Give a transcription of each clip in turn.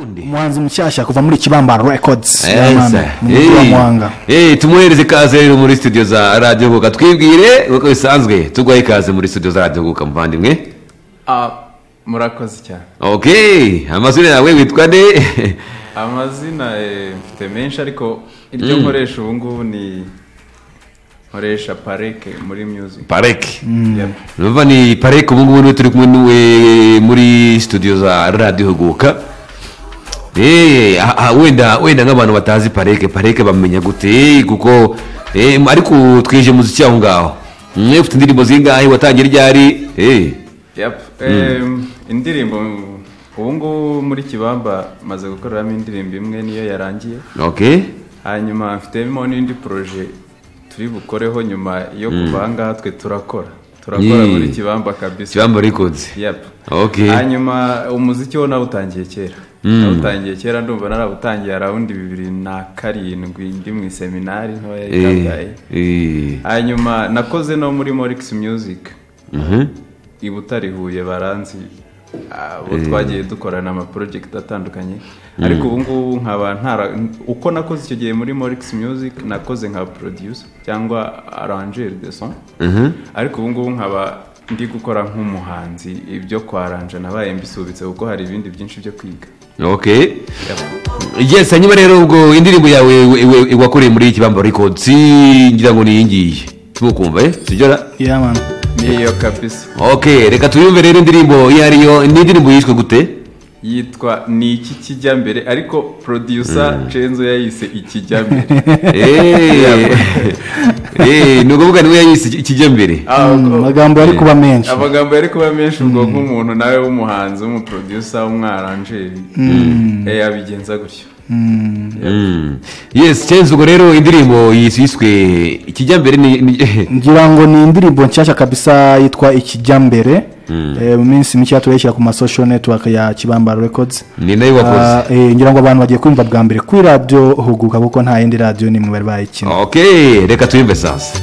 Burundi. Umuhanzi mushyashya kuva muri Kibamba Records. Yes. Mu mujyi wa Muhanga. Tumuhereze ikaze rero muri studio za Radio Huguka, twibwire uko bisanzwe tuguhaye ikaze muri studio za Radio Huguka muvandimwe. Murakoze cyane. Okay, amazina yawe witwa nde? Amazina mfite menshi ariko iryo nkoresha ubu ngubu ni nkoresha Pareke muri music. Pareke. Yep. Urumva ni Pareke ubu ngubu niwe turi kumwe niwe muri studio za Radio Huguka. Wenda nk'abantu batazi Pareke bamenya gute? Kuko ariko twije muziki aho ngaho. Mwe ufite indirimbo zingahe, watangira ryari? Yep. Indirimbo ubu ngubu muri Kibamba maze gukoreramo indirimbo imwe niyo yarangiye. Okay. Hanyuma mfitemo n'indi projet turi bukoreho nyuma yo kuva aha ngaha, twe turakora muri Kibamba kabisa. Kibamba Records. Yep. Okay. Hanyuma umuziki wo nawutangiye kera. Ndumva narawutangiye around 2007 ndi mu seminari ntoya i Kabgayi. Hanyuma nakoze no muri Morix Music. I Butare Huye baranzi, abo twagiye dukorana ama project atandukanye. Ariko ubu ngubu nkaba ntara uko nakoze icyo gihe muri Morix Music nakoze nka producer cyangwa arranger de son. Ariko ubu ngubu nkaba ndi gukora nk'umuhanzi, ibyo kwaranja nabaye mbisubitse kuko hari ibindi byinshi byo kwiga. Okay. Yes, hanyuma rero ubwo indirimbo yawe wakoreye muri Kibamba Records ngira ngo ni iyi ngiyi. Tumukumva sibyo? Yeah man. Niyo kabisa. Okay, reka tuyumve rero indirimbo iyo ariyo. Ni indirimbo yitwa gute? Yitwa Ni iki kijya mbere, ariko producer Cenzo yayise ikijya mbere. Ni ukuvuga niwe yayise ikijya mbere. Amagambo yari kuba menshi. Amagambo yari kuba menshi ubwo nk'umuntu nawe w'umuhanzi w'umuproducer w'umwarangeri. Abigenza gutyo. Yes, Cenzo ubwo rero indirimbo yiswe ikijya mbere ni ngira ngo ni indirimbo nshyashya kabisa yitwa ikijya mbere. Mu minsi mike turayishyira ku ma social network ya Kibamba Records. Ni nayo wakoze. Ngira ngo abantu bagiye kumva bwa mbere kuri Radio Huguka kuko nta yindi radio nimwe bari bayikina. Okay, reka tuyumve sasa.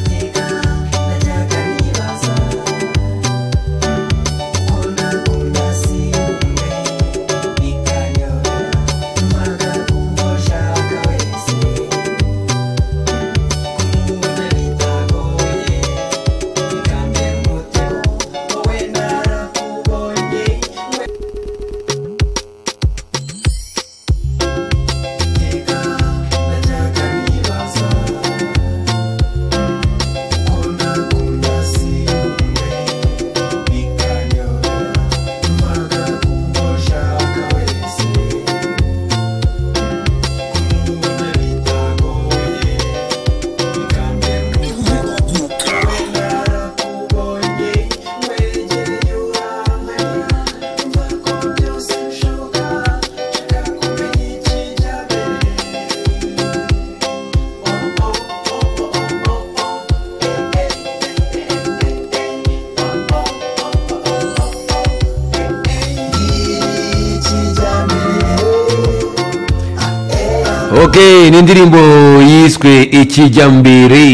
Okay, ni indirimbo yiswe ikijyambere.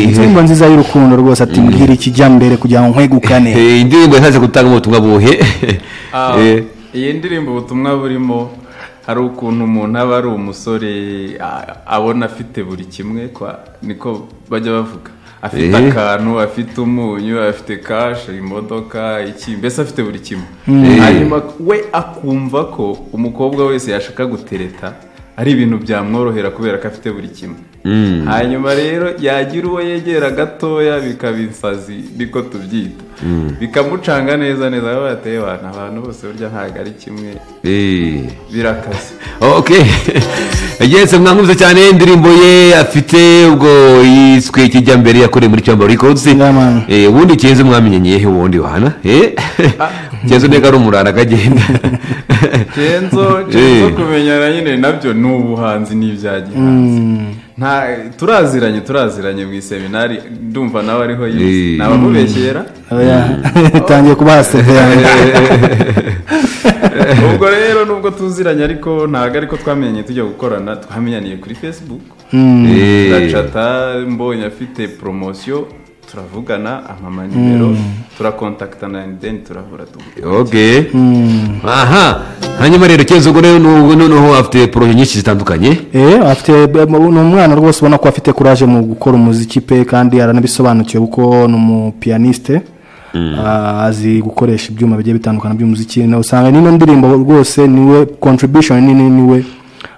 Indirimbo nziza y'urukundo rwose, ati mbwira ikijyambere kugira ngo nkwegukane. Indirimbo yaje gutanga ubutumwa buhe? Iyi ndirimbo ubutumwa burimo hari ukuntu umuntu aba ari umusore abona afite buri kimwe, kwa niko bajya bavuga. Afite akantu, afite umunyu, afite cash, imodoka, iki, mbese afite buri kimwe. Hanyuma we akumva ko umukobwa wese yashaka gutereta ari ibintu byamworohera kubera ko afite buri kimwe. Hanyuma rero yagira uwo yegera gatoya bikaba insazi, niko tubyita. Bikamucanga neza neza, aho bateye abantu bose burya ntago ari kimwe. Birakaze. Okay. Yes, mwanguze cyane indirimbo ye afite ubwo yiswe ikijya mbere yakoreye muri Kibamba Records. Ubundi Cenzo mwamenyanye he ubundi wana? Cenzo neka ari umurara akagenda. Cenzo kumenyana nyine nabyo ni ubuhanzi n'ibya gihanzi. Nta turaziranye mu seminari, ndumva nawe ariho yize. Nabamubeshyera? Oya, tangiye kubasevera. Ubwo rero nubwo tuziranye ariko ntago ariko twamenye tujya gukorana, twamenyaniye kuri Facebook. Ndacata mbonye afite promotion Turavugana, ampa nimero, turakontakitana and then turahura duhura. Okay, aha. Hanyuma rero Kenzo, ubwo rero noneho afite projets nyinshi zitandukanye. Afite, ni umwana rwose ubona ko afite courage mu gukora umuziki pe, kandi aranabisobanukiwe kuko ni umupianiste. Azi gukoresha ibyuma bigiye bitandukana by'umuziki. Na usanga n'ino ndirimbo rwose niwe contribution nini, niwe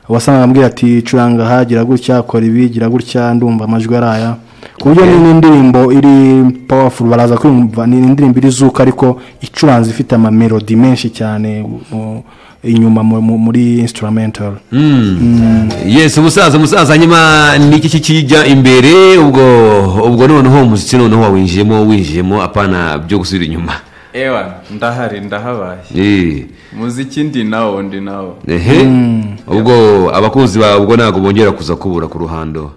wasanga ambwira ati: "Curanga aha, gira gutya, kora ibi, gira gutya, ndumva amajwi ari aya", ku buryo ni n'indirimbo iri powerful. Baraza kumva, ni indirimbo iri zuka ariko icuranze, ifite amamelodi menshi cyane inyuma muri instrumental. Yes, umusaza, umusaza. Hanyuma ni iki kijya imbere? Ubwo noneho umuziki noneho wawinjiyemo, winjiyemo, apana byo gusubira inyuma. Ewa, ndahari, ndahabaye. Muziki ndi nawo, ndi nawo. Ehe, ubwo abakunzi bawe ubwo ntabwo bongera kuza kubura ku ruhando.